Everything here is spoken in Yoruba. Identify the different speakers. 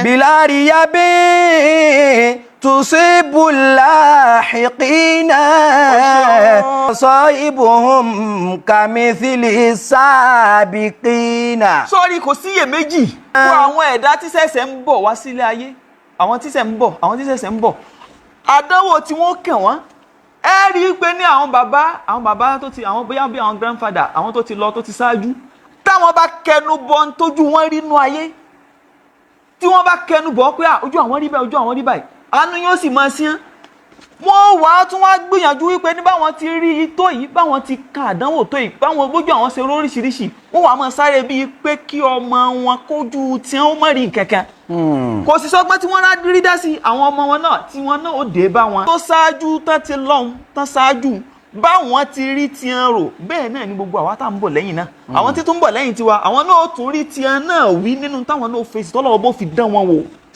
Speaker 1: بلا ريب تصيب اللاحقين صائبهم كمثل السابقين.
Speaker 2: Sọ́ọ́rí, kò síyèméjì fún àwọn ẹ̀dá tí ṣẹ̀ṣẹ̀ ń bọ̀ wá sílé ayé, àwọn tí ṣẹ̀ ń bọ̀, àwọn tí ṣẹ̀ṣẹ̀ ń bọ̀, àdánwò tí wọ́n kàn wọ́n. Ẹ rí i pé ní àwọn bàbá tó ti, àwọn bóyá bí àwọn grandfather, àwọn tó ti lọ, tó ti ṣáájú, táwọn bá kẹnu bọ ń tójú wọn rí nú ayé, tí wọ́n bá kẹnu bọ̀ pé à, ojú àwọn rí báyìí, ojú àwọn rí báyìí, àánú yóò sì máa ṣíán. Wọ́n wà á tún wá gbìyànjú wípé ní báwọn ti rí i tó yìí, báwọn ti ka àdánwò tó yìí, báwọn bójú àwọn ṣe lóríṣiríṣi, wọ́n wà á máa sáré bíi pé kí ọmọ wọn kójú tí wọ́n má rí nǹkankan. Kò sì sọgbọ́n tí wọ́n rí dá sí àwọn ọmọ wọn náà tí wọ́n náà ó dé bá wọn. Tó ṣáájú tán ti lọ́hùn tán ṣáájú, báwọn ti rí tiẹ̀ rò, bẹ́ẹ̀ náà ni gbogbo àwa tá à ń bọ̀ lẹ́yìn náà, àwọn tí tó ń bọ̀ lẹ́yìn tiwa, àwọn náà ó tún rí tiẹ̀ náà wí nínú táwọn náà fèsì tọ́lọ́wọ́ bó fi dán wọn wò.